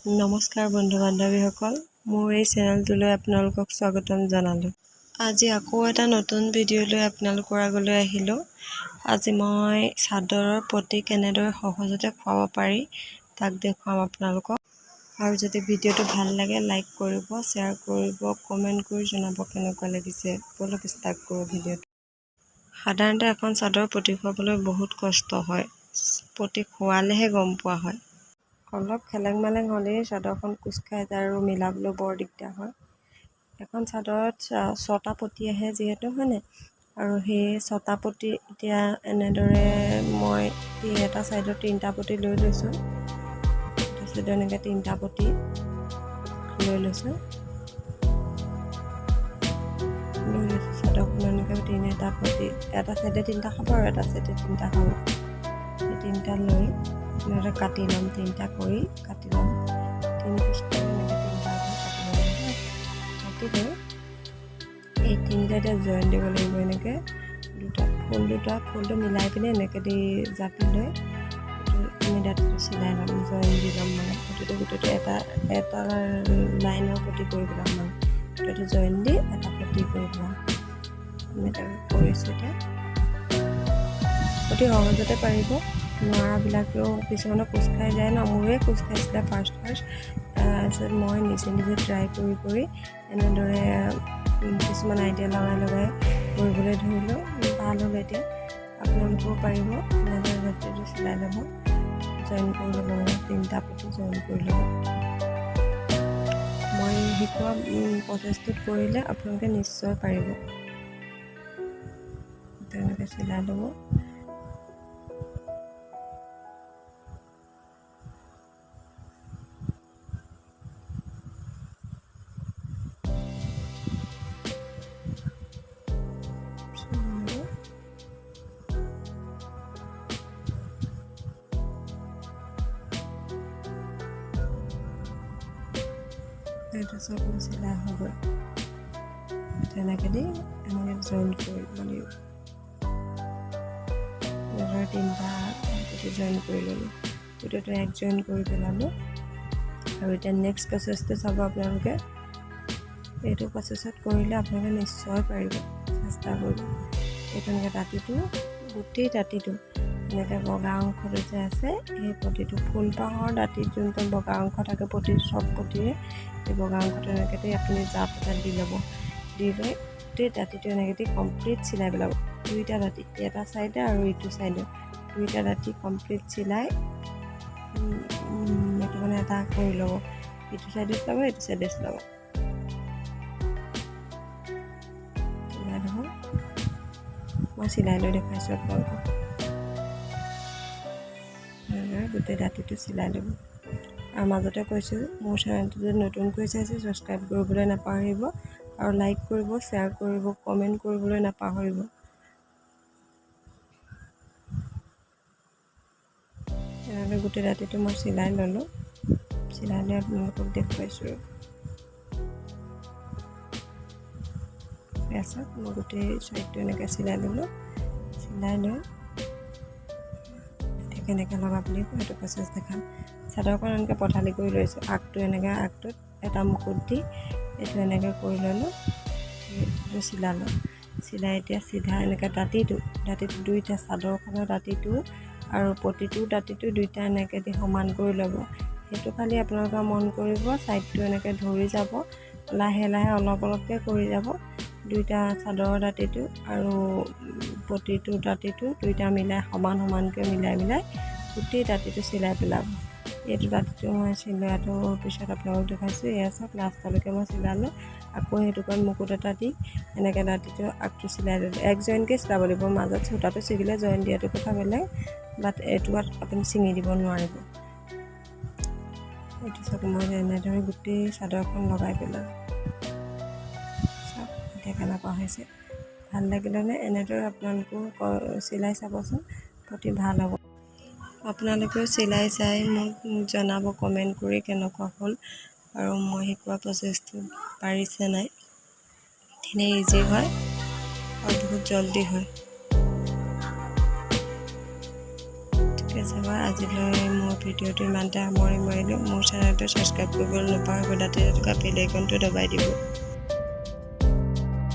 নমস্কাৰ বন্ধু বান্ধৱীসকল, মোৰ এই চেনেলটোলৈ আপোনালোকক স্বাগতম জনালোঁ। আজি আকৌ এটা নতুন ভিডিঅ' লৈ আপোনালোকৰ আগলৈ আহিলোঁ। আজি মই চাদৰৰ পটি কেনেদৰে সহজতে খুৱাব পাৰি, তাক দেখুৱাম আপোনালোকক। আৰু যদি ভিডিঅ'টো ভাল লাগে, লাইক কৰিব, শ্বেয়াৰ কৰিব, কমেণ্ট কৰি জনাব কেনেকুৱা লাগিছে। ব'লক, ষ্টাৰ্ট কৰোঁ ভিডিঅ'টো। সাধাৰণতে এখন চাদৰ পটি খুৱাবলৈ বহুত কষ্ট হয়। পটি খোৱালেহে গম পোৱা হয়। অলপ খেলেং মেলেং হ'লেই চাদৰখন কোচ খাই যায় আৰু মিলাবলৈ বৰ দিগদাৰ হয়। এখন চাদৰত ছটা পটি আহে যিহেতু, হয়নে? আৰু সেই ছটা পটি এতিয়া এনেদৰে মই এটা ছাইডত তিনিটা পটি লৈ লৈছোঁ। এটা ছাইডত এনেকৈ তিনিটা পটি লৈ লৈছোঁ, লৈ লৈছোঁ। চাদৰখন এনেকৈ তিনিটা পটি, এটা ছাইডে তিনিটা খাব আৰু এটা ছাইডে তিনিটা খাব। সেই তিনিটা লৈ এনেদৰে কাটি ল'ম, তিনিটা কৰি কাটি ল'ম। তিনি পিচ কৰি এনেকৈ তিনিটা কৰি কাটি ল'ম। কাটি লৈ এই তিনিটা এতিয়া জইন দিব লাগিব। এনেকৈ দুটা ফুল, দুটা ফুলটো মিলাই পিনে এনেকৈ দি জাপি লৈ আমি দাঁতিটো চিলাই ল'ম, জইন দি ল'ম। মানে গোটেইটো গোটেইটো এটা এটা লাইনৰ পটি কৰি পেলাম। মানে গোটেইটো জইন দি এটা পটি কৰি পেলাম। আমি তাক কৰিছোঁ এতিয়া। অতি সহজতে পাৰিব। নোৱাৰাবিলাকেও, কিছুমানৰ কোচ খাই যায় ন? মোৰে কোচ খাইছিলে ফাৰ্ষ্ট ফাৰ্ষ্ট। তাৰপিছত মই নিজে নিজে ট্ৰাই কৰি কৰি এনেদৰে কিছুমান আইডিয়া লগাই লগাই কৰিবলৈ ধৰিলোঁ। ভাল হ'ল। এতিয়া আপোনালোকেও পাৰিব। এনেদৰে দাঁতিটো চিলাই ল'ব, জইন কৰি ল'ব, মানে তিনিটা পটি জইন কৰি ল'ব। মই শিকোৱা প্ৰচেছটোত কৰিলে আপোনালোকে নিশ্চয় পাৰিব। তেনেকৈ চিলাই ল'ব। এইটো চব চিলাই হৈ গ'ল। তেনেকৈ দি এনেকৈ জইন কৰিব লাগিব। এনেদৰে তিনিটা জইন কৰি ল'লোঁ, গোটেইটো এক জইন কৰি পেলালোঁ। আৰু এতিয়া নেক্সট প্ৰচেছটো চাব আপোনালোকে। এইটো প্ৰচেছত কৰিলে আপোনালোকে নিশ্চয় পাৰিব, চেষ্টা কৰিব। এইটো এনেকৈ দাঁতিটো, গোটেই দাঁতিটো এনেকৈ বগা অংশটো যে আছে, সেই পটিটো, ফুলপাহৰ দাঁতিত যোনটো বগা অংশ থাকে, পটি, চব পটিৰে সেই বগা অংশটো এনেকৈ আপুনি জাপ এটা দি ল'ব। দি লৈ গোটেই দাঁতিটো এনেকৈ দি কমপ্লিট চিলাই পেলাব। দুইটা দাঁতি, এটা চাইডে আৰু ইটো চাইডে, দুইটা দাঁতি কমপ্লিট চিলাই এইটো মানে এটা কৰি ল'ব। ইটো চাইডে চিলাব, এইটো চাইডে চিলাব, চিলাই ল'ব। মই চিলাই লৈ দেখুৱাইছোঁ আপোনালোকক। এনেদৰে গোটেই দাঁতিটো চিলাই ল'ব। আৰু মাজতে কৈছোঁ, মোৰ চেনেলটো যদি নতুনকৈ চাইছে, ছাবস্ক্ৰাইব কৰিবলৈ নাপাহৰিব আৰু লাইক কৰিব, শ্বেয়াৰ কৰিব, কমেণ্ট কৰিবলৈ নাপাহৰিব। এনেদৰে গোটেই দাঁতিটো মই চিলাই ল'লোঁ। চিলাই লৈ আপোনালোকক দেখুৱাইছোঁ। চাওক, মই গোটেই চাইডটো এনেকৈ চিলাই ল'লোঁ। চিলাই লৈ এতিয়া কেনেকৈ লগাব লাগিব, সেইটো প্ৰচেছ দেখাম। চাদৰখন এনেকৈ পথালি কৰি লৈছোঁ। আগটো এনেকৈ, আগটোত এটা মুকুট দি এইটো এনেকৈ কৰি ল'লোঁ, এইটো চিলালোঁ। চিলাই এতিয়া চিধা এনেকৈ দাঁতিটো, দাঁতিটো দুইটা, চাদৰখনৰ দাঁতিটো আৰু পটিটোৰ দাঁতিটো দুইটা এনেকৈ দি সমান কৰি ল'ব। সেইটো খালি আপোনালোকে মন কৰিব, ছাইডটো এনেকৈ ধৰি যাব, লাহে লাহে অলপ অলপকৈ কৰি যাব। দুইটা চাদৰৰ দাঁতিটো আৰু পটিটোৰ দাঁতিটো দুইটা মিলাই, সমান সমানকৈ মিলাই মিলাই গোটেই দাঁতিটো চিলাই পেলাব। এইটো দাঁতিটো মই চিলোৱাটোৰ পিছত আপোনালোকক দেখুৱাইছোঁ। এয়া চাওক, লাষ্টলৈকে মই চিলালোঁ। আকৌ সেইটো মুকুট এটা দি এনেকৈ দাঁতিটো আগটো চিলাই ল'লোঁ। এক জইনকৈ চিলাব লাগিব। মাজত সূতাটো ছিগিলে জইন দিয়াটো কথা বেলেগ, বাট এইটো আপুনি ছিঙি দিব নোৱাৰিব। এইটো চাওক, মই এনেদৰে গোটেই চাদৰখন লগাই পেলালোঁ। চাওক এতিয়া কেনেকুৱা হৈছে। ভাল লাগিলেনে? এনেদৰে আপোনালোকেও চিলাই চাবচোন, অতি ভাল হ'ব। আপোনালোকেও চিলাই চাই মোক জনাব কমেণ্ট কৰি কেনেকুৱা হ'ল আৰু মই শিকোৱা প্ৰচেছটো পাৰিছে নাই। ধুনীয়া, ইজি হয় আৰু বহুত জল্দি হয়। ঠিক আছে বাৰু, আজিলৈ মোৰ ভিডিঅ'টো ইমানতে সামৰণি মাৰিলোঁ। মোৰ চেনেলটো ছাবস্ক্ৰাইব কৰিবলৈ নাপাহৰিব, দাঁতিত থকা বেল আইকনটো দবাই দিব।